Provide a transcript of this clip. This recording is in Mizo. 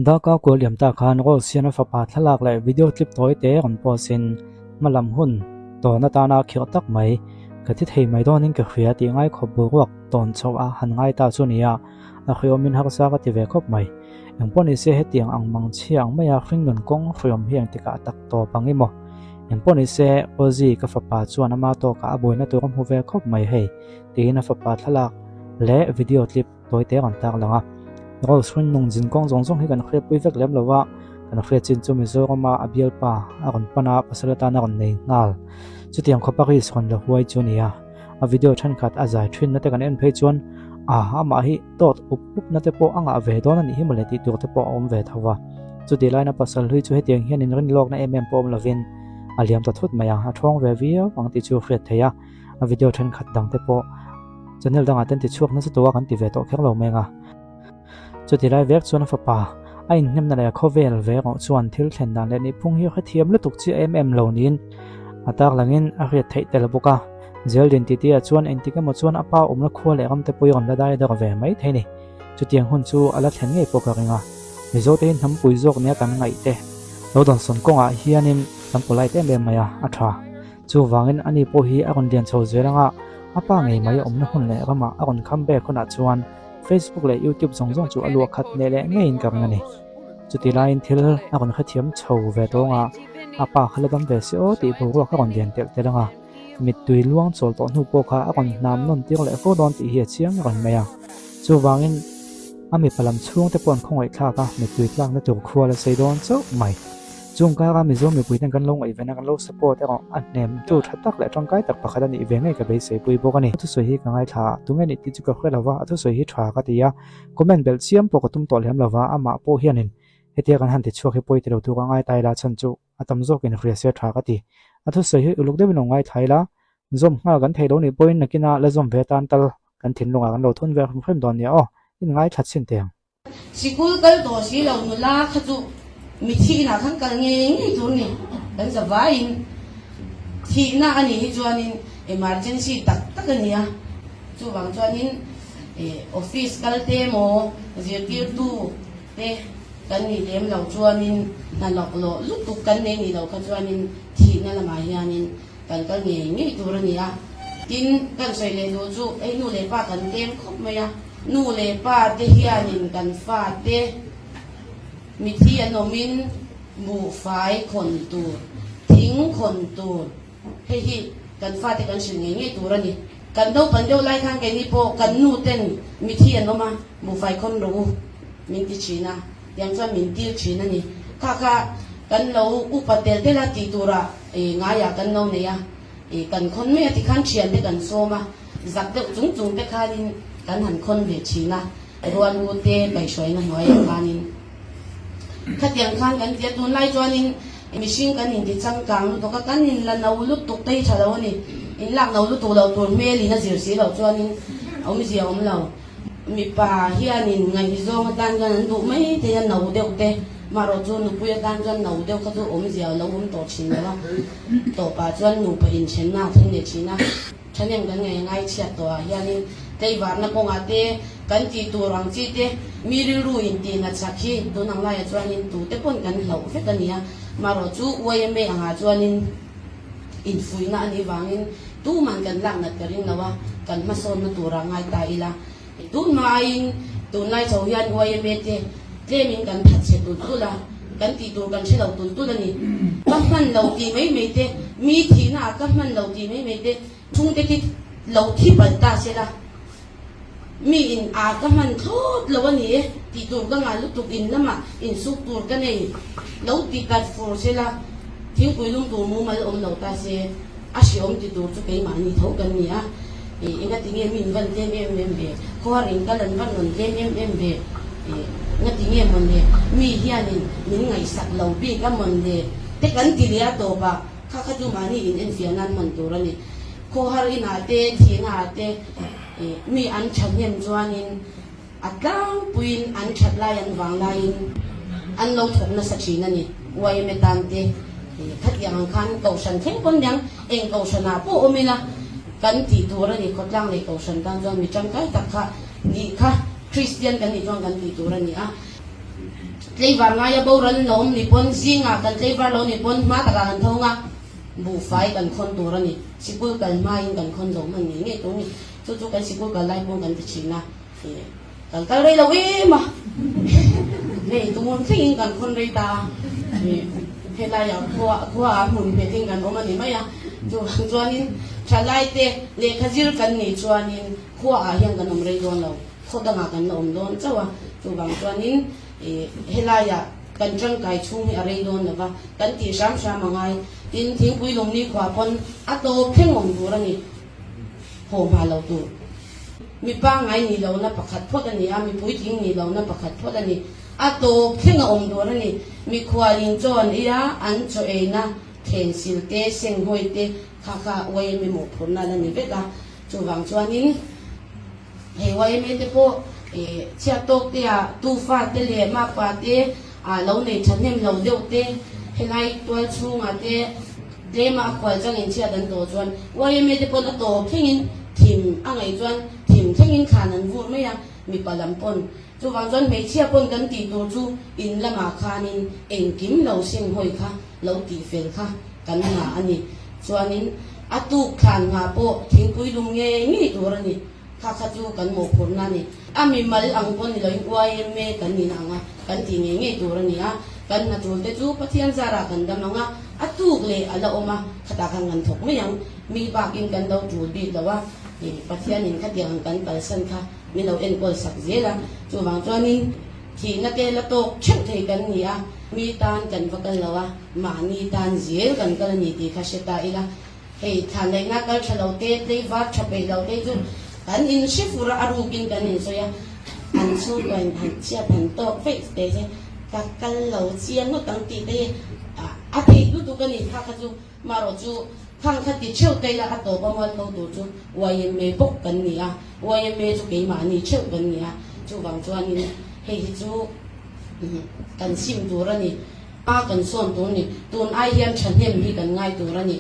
Darkar kual liam ta khan Rose hian a fapa thlalak leh video clip tawi te rawn post in hma lam hun tawn atana khirh tak mai ka thi thei mai dawnin ka hria tih ngai khawp boruak tawn chhoh a han ngai ta chu nia a hriawmin harsa ka ti ve khawp mai. Engpawh nise hetiang ang mang chhia ang maia hringnun kawng hriawm hi engtikah tak tawp ang i maw? Engpawh nise Ozzy ka fapa chuan ama tawkah a buaina tur a hmu ve khawp mai hei tiin a fapa thlalak leh video clip tawi te rawn tak lang a. Rose hringnung zin kawng zawng zawng hi kan hriatpui vek lem lo a, kan hriat chin chu Mizorama a bialpa a rawn pan a, pasal atan a rawn nei nghal. Chutiang khawpa risk rawn la huai chu a ni a, a video thenkhat a zai thinna te kan en phei chuan a amah hi tawt up upna te pawh a ngah ve dawn a nih hi mawle tih tur te pawh a awm ve tho va. Chutih laina pasal hlui chu hetiang hian inrin lawkna em em pawh awm lovin a liam ta thut mai a, a thawng ve viau ang tih chu a hriat theih a, a video thenkhat dang te pawh Channel dangah ten tichhuak nasa tawh a kan ti ve tawh kher lo mai ang a. Chuti lai vek chuan a fapa a inhnemna leh a khawvel ve erawh chuan thil thlen dan leh nihphung hi hrethiam lutuk chiah em em lo niin a tarlangin a hriat theih tel bawk a. Zeldin titi ah chuan engtik emaw chuan a pa awmna khua leh ramte pawh i rawn la dai deuh ve mai thei ni. Chutiang hun chu a la thlen ngei pawh ka ring a. Mizote hi hnampui zawk nia kan ngaih te lo dawnsawn kawngah hianin kan polite em em mai a, a tha. Chuvangin ani pawh hi a rawn lian chho zel anga a pa ngei mai awmna hun leh ramah a rawn kham bek hunah chuan Facebook leh YouTube zawng zawng chu a luah khat leh leh ngeiin ka ring a ni. Chuti laiin thil a rawn hrethiam chho ve tawng a, a pa kha la dam ve se aw tih boruak a rawn lian telh telh anga mittui luang chawl tawh hnu pawh kha a rawn hnam nawn tir leh fo dawn tih hi a chiang reng mai a. Chuvangin a mipa lam chhungte pawh an khawngaih thlak a, mittui tlakna tur khual a sei dawn chauh mai. Chung kara Mizo mipuiten kan lo ngaihven a, kan lo support erawh a hnem tu tha tak leh tangkai tak pakhat a nih ve ngei ka beisei pui bawk a ni. A thusawi hi ka ngaithla a, tunge nih tih chu ka hre lova, a thusawi hi tha ka ti a, comment belh chiam pawh ka tum tawh lem lova, amah pawh hianin hetia kan han ti chhuak hi pawi ti lo tur a ngai ta ila chhan chu a tam zawkin hria se tha ka ti. A thusawi hi uluk deuhin lo ngaithla ila, zawm nghal kan theih lo nih pawhin nakina la zawm ve tan tal kan thinlungah kan lo thun ve hrim hrim dawn nia aw, in ngaithla chhin teh ang. Sikul kal tawh si lo nula kha chu mithi inah khan kal ngei ngei tur ni. Kan za vaiin thihna a nih hi chuanin emergency tak tak a ni a, chuvang chuanin office kal te emaw zirtirtu te kan nih lem lo chuanin hna lawk lawh lutuk kan nei nih loh kha chuanin thihna lamah hianin kan kal ngei ngei tur a ni a. Tin, kan sawi leh duh chu hei nu leh pa kan tlem khawp mai a. Nu leh pa te hianin kan fate mithi an awmin buhfai khawn tur, thing khawn tur, hei hi kan fate kan hrilh ngei ngei tur a ni. Kan naupang deuh lai khan keini pawh kan nu ten mithi an awm a, buhfai khawn rawh u min ti thin a, tiang chuan min tir thin a ni. Kha kha kan lo upa tel tel a tih turah ngaiah kan lo nei a, kan khawn mai a tikhan thiante kan sawm a. Zak deuh chung chung te khanin kan han khawn ve thin a, rual u te kaihhruaina hnuaiah khanin khatiang khan kan ti a, tunlai chuanin mihring kan inti changkang lutuk a, kan inla no lutuk te hi tha lo a ni, inlak no lutuk lo tur hmelin a zir si loh chuanin awmzia a awm lo. Mipa hianin ngaihzawng atan chuan an duh mai thei a, no deuh te, marawh chu nupui atan chuan no deuh kha chu awmzia a lo awm tawh thin lo a, tawpah chuan nupa inthenna a thleng leh thin a. Thahnem kan ngei ngai chhiat tawh ah hianin tleivarna kawngah te kan tih tur ang chi te mi rilru in tih nat sak hi tun ang laiah chuanin tute pawn kan hlauh vek a ni a, marawh chu yma angah chuanin infuihna a nih vangin tuman kan lak nat ka ring lo a, kan hmasawnna turah ngai ta ila. Tun hmain tunlai chho hian yma te tlemin kan that chhe tul tul a, kan tih tur kan hre lo tul tul a ni. Ka hman lo tih mai mai te, mi thihna ah ka hman lo tih mai mai te, chhungte khi lo thi palh ta se la, mi in a ka hman thlawt lo a ni e tih tur ka ngah lutuk in lamah insuk tur ka nei lo ti tat fur se la, thingpui lum tur mumal awm lo ta se. A hreawm ti tur chu keimahni tho kan ni a, ih engati nge min van tlem em em ve, khuar in kal an van rawn tlem em em ve, ih ngati nge mawn le, mi hianin min ngaihsak lo bik a mawn le te kan ti leh a tawp a, kha kha chu mahni in enfiah nan hman tur a ni. Khawhar inah te, thihna ah te ih mi an thahnem chuanin a tlangpuiin an that lai an vang laiin an lo thawk nasa thin a ni. Yma tan te khatiang ang khan kohhran thleng pawn niang eng kohhranah pawh awm ila kan tih tur a ni. Khawtlang leh kohhran tan chuan mi tangkai tak kha nih kha Kristian kan nih chuan kan tih tur a ni a. Tleivar ngaia boral lo awm ni pawn zingah kan tleivar lo ni pawn hma takah kan tho nga buhfai kan khawn tur a ni. Sikul kal hmain kan khawn zo hman ngei ngei tur a ni. Chu chu kan sikul kal lai pawn kan ti thin a. Kan kal rei lo em a, hei tumur thlengin kan khawn rei ta a, helaiah khua khuaah hmun nghetin kan awm a ni mai a, chuvang chuanin thalaite lehkha zir kan nih chuanin khuaah hian kan awm rei dawn lo, khaw dangah kan la awm dawn chauh a, chuvang chuanin helaiah kan tangkai chhung hi a rei dawn lo va, kan tih hram hram a ngai, tin thingpui lumni khua pawn a tawp thleng awm tur a ni, haw hma lo tur. Mi pangngai nih lohna pakhat phawt a ni a, mi puitling nih lohna pakhat phawt a ni. A tawp thleng a awm tur a ni. Mikhualin chaw an ei a, an chaw eina thensil te, senghawi te kha kha yma mawhphurhna la ni vek a. Chuvang chuanin hei yma te pawh chhiat tawk te ah tufa te leh makpa te lo nei thahnem lo deuh te helai tual chhungah te, Tlema a khual changin chhiat an tawh chuan yma te pawn a tawp thlengin thim a ngaih chuan thim thlengin thlan an vur mai a, mipa lam pawn. Chuvang chuan hmeichhia pawn kan tih tur chu in lamah khanin engkim lo senghawi kha lo tih fel kha kan ngah a ni. Chuanin a tuk thlan nghah pawh thingpui lum ngei ngei tur a ni. Kha kha chu kan mawhphurhna a ni. A mimal ang pawh ni loin yma kan nin ang a, kan tih ngei ngei tur a ni a. Kan hna tul te chu Pathian zarah kan dam ang a, a tuk leh a la awm a, khatah khan kan thawk mai ang. Mi bakin kan lo tul bik lo a, Pathianin khatiang ang kan kalsan kha min lo enkawl sak zel a. Chuvang chuanin thihna te la tawk theuh thei kan ni a, mi tan kan va kal lo a, mahni tan zel kan kal a ni tih kha hre ta ila. Hei thlan laihna kal tha lo te, tleivar tha peih lo te chu kan in hre fur a, a rukin kan in sawi a, an chhungkaw in han chhiat han tawk feih te che ka kal lo chiang ngawt ang tih te hi a theih lutuk a ni kha kha chu marawh chu khang kha ti theuh te ila a tawp a mualpho tur chu yma bawk kan ni a, yma chu keimahni theuh kan ni a, chuvang chuanin hei hi chu kan sim tur a ni. A kan sawn tur ni. Tun ai hian thahnem hi kan ngai tur a ni.